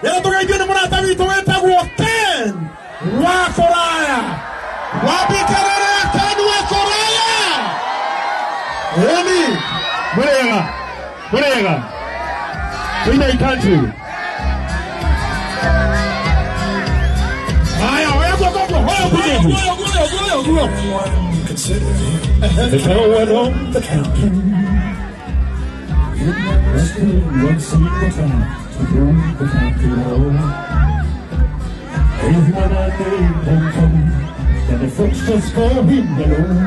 Rĩrĩa tũgeithio nĩ mũrata witũ wĩtagwo Ken wa Kũraya. Wabikerere Ken wa Kũraya. Ĩni. Mũrĩega, mũrĩega. Tũina ikanju. Haya, oya guoko guo, oya guo, oya guo, oya guo, oya guo. The going on the counter. One single time to prove the counter wrong. Everyone I name won't come, then the folks just call him alone.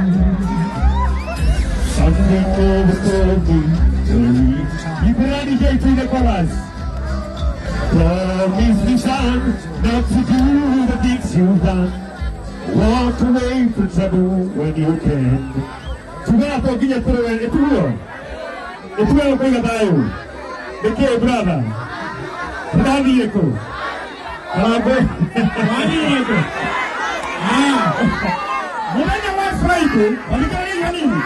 Sunday over Thursday, you put on the JP the chorus. Promise me, son, not to do the things you've done. Walk away from trouble when you can. Tugaga to nginya tũrũe ĩtuo ĩtuo kũiga thayũ nĩkĩ brother tũrathiĩ kũ Karangũ. Wathiĩ kũ? Haya. Mũthenya wa Friday, thikĩrĩria hanini.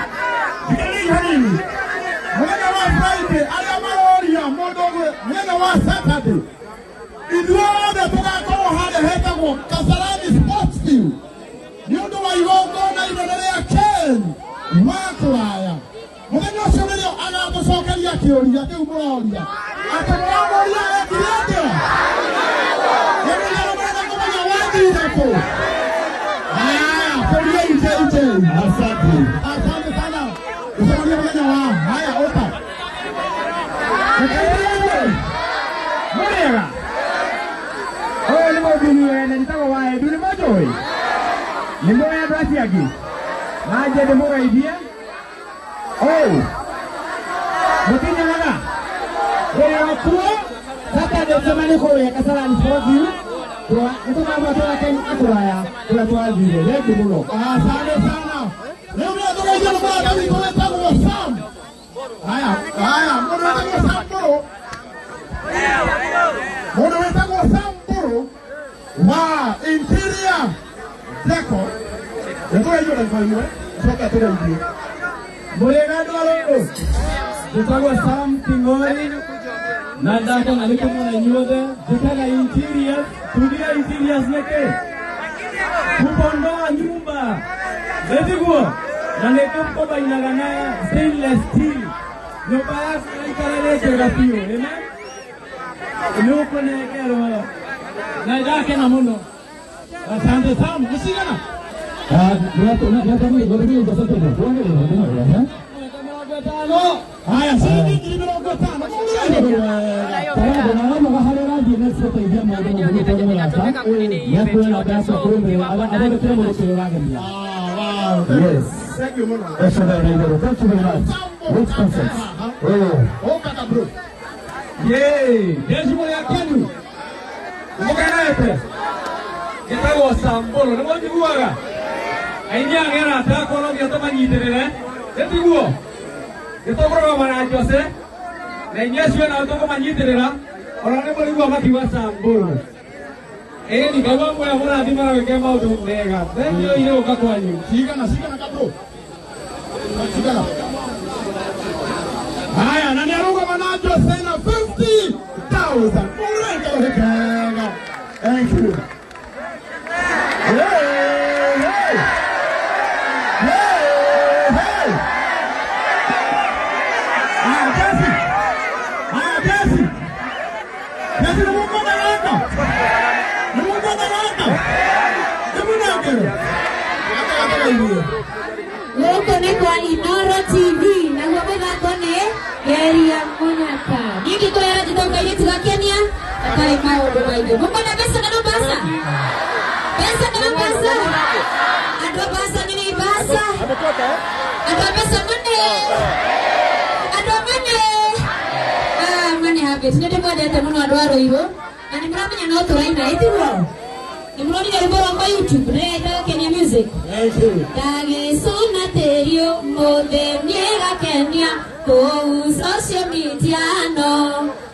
Thikĩrĩria hanini. Mũthenya wa Friday, arĩa maroria mũndũ ũgwe, mũthenya wa Saturday, ithuothe tũgakorwo harĩa hetagwo Kasarani Sports Field nĩ ũndũ wa igongona inene rĩa Ken wa Kũraya. Mũthenya ũcio nĩrĩo agatũcokeria kĩũria kĩu mũroria atĩ mũramũria ekire atĩa? Nĩmũria mũrenda kũmenya wathire kũ? Haya, kũriai JJ. Asante. Asante sana. Ucemanie mũthenya wa haya ũka. Mũkaithĩrĩrie. Mũrĩega. Ũyũ nĩ mũthuri wene njĩtagwo wa Edu nĩ mũnjũĩ? Nĩ mũĩ andũ acio angĩ? Na nje ndĩmũgeithie. Ũũ. Mũtinyonaga? Wĩra wakuo Saturday tũcemanie kũrĩa Kasarani Sports Field. Nĩ tũkamwatwara Ken akũraya kũrĩa twathire. Thengiũ mũno. Asante sana. Rĩu nĩ tũgeithio nĩ mũrata witũ wĩtagwo Sam. Haya, haya, mũndũ wĩtagwo Sam Mbũrũ. Mũndũ wĩtagwo Sam Mbũrũ wa Interior Deco. Nĩ tũgeithio ndagĩka ĩmwe, coke atũgeithie. Mũrĩega andũ a Rũrũ. Njĩtagwo Sam King'ori na ndakena nĩ kũmwona inyuothe. Njĩkaga interiors, tuugire interiors nĩkĩ? Kupondoa nyumba. Nĩtiguo? Na nĩ tũkombainaga na stainless steel. Nyũmba yaku ĩikare ĩrĩ njega biũ. Amen? Nĩ ũkũnengerwo. Na ndakena mũno. Asante Sam. Nĩ cigana? Haya, ciringi 50,000. Karangũ harĩa ũrathiĩ next gũteithia mũndũ mũndũ tondũ mũrata nĩekuona mbeca athondekere mũndũ kĩrĩa ũragemia. Ah, wow. Yes. Thank you mũno. Ũcio na igũrũ. Thank you very much. Which concept? Oh. Ũka ka bro. Yay! Jeshi mũrĩ akenu. Mũkenete. Njĩtagwo Samburu, nĩ mũnjiguaga? Aini aya nĩ arata akwa no nginya tũmanyitĩrĩre. Nĩtiguo? Nĩ tũkũrũgama na Jose na inyuĩ acio nao tũkũmanyitĩrĩra ona nĩ mũrĩigua makiuga Samburu. Ĩni Ngai wa muoyo mũrathime na wĩke maũndũ mega. Thengiũ irĩ gũka kwanyu. Cigana, cigana ka bro. Cigana. Haya, na nĩ arũgama na Jose na 50,000. Mũrenge kega. Thank you. Hey, hey. Hey, hey. Haya, Jesse. Haya, Jesse. Jesse, nĩ mũkwenda gaka? Nĩ mũkwenda gaka? Ndĩmũnengere. Gaka gaka. Gũkũ nĩ kwa Inoro TV naguo mũthako nĩ Geria Mũnyaka. Niĩ ngĩkũrera njĩtagwo kairĩtu gakenia gatarĩ maũndũ maingĩ. Mũkwenda mbeca kana mbaca? Mbeca kana mbaca? Andũ a mbaca nĩ mbaca. Andũ a mbeca money. Andũ a money. Ah, money habit. Nĩ ndĩmwendete mũno andũ a Rũirũ na nĩ mũramenya no tũraina ĩtiguo? Nĩ mũronire rwĩmbo rwakwa YouTube nĩretaga Kenya Music. Thank you. Ndagĩcuna tĩri ũmũthĩ nĩgakenia kũu social media no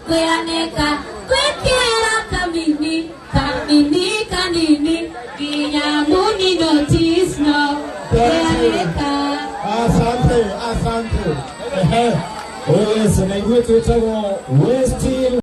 kwĩanĩka gwĩkĩra kamini kamini kanini nginya muni notice no kwĩanĩka. Asante, asante. Ehe. Oh yes, na ithuĩ twĩtagwo West